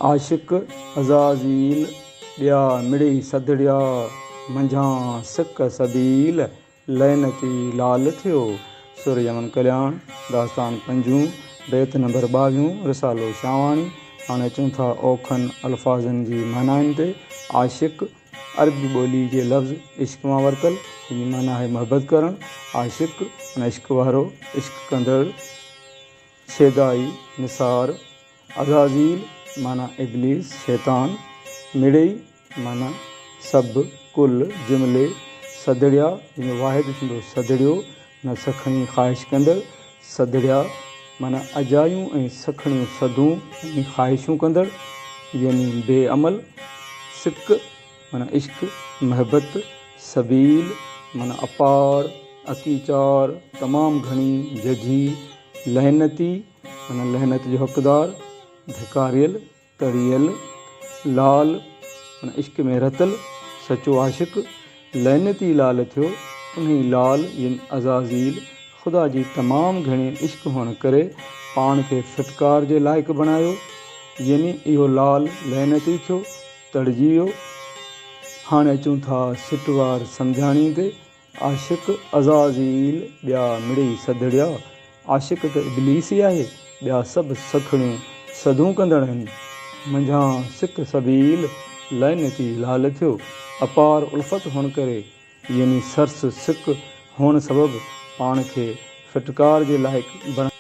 عاشق عزازيل، ٻيا مڙئي سڌڙيا، منجهان سڪ سبيل، لعنتي لال ٿيو. سر يمن ڪلياڻ، داستان پنجون، بيت نمبر ٻاويهون، رسالو شاهواڻي. هاڻي اچون ٿا اوکن الفاظن جي معنائن تي. عاشق، عربي ٻولي جي لفظ عشق مان ورتل، جنهن جي معنيٰ آهي محبت ڪرڻ. عاشق معنيٰ عشق وارو، عشق ڪندڙ، شيدائي، نثار. عزازيل معنيٰ ابليس، شيطان. مڙئي معنيٰ سڀ، ڪل، جملي. سڌڙيا، جنهن جو واحد ٿيندو سڌڙيو، معنيٰ سکڻي خواهش ڪندڙ. سڌڙيا معنيٰ اجايون ۽ سکڻيون سڌون ۽ خواهشون ڪندڙ يعني بي عمل. سڪ معنيٰ عشق، محبت. سبيل معنيٰ اپار، اڪيچار، تمام گهڻي، ججهي. لعنتي معنيٰ لعنت جو حقدار، ڌڪاريل، تڙيل، لال معنيٰ عشق ۾ رتل، سچو عاشق، لعنتي لال ٿيو، انهي لال يعني عزازيل خدا جي تمام گهڻي عشق هئڻ ڪري پاڻ کي ڦٽڪار جي لائق بڻايو، يعني اهو لال لعنتي ٿيو، تڙجي ويو. هاڻي اچون ٿا سٽوار سمجهاڻي تي. عاشق عزازيل ٻيا مڙئي سڌڙيا. عاشق ته ابليس ئي آهي، ٻيا سڀ سکڻيون سڌون ڪندڙ آهن. منجهان سڪ سبيل لعنتي لال ٿيو. اپار الفت هئڻ ڪري يعني سرس سڪ هئڻ سبب پاڻ کي ڦٽڪار جي لائق بڻايو.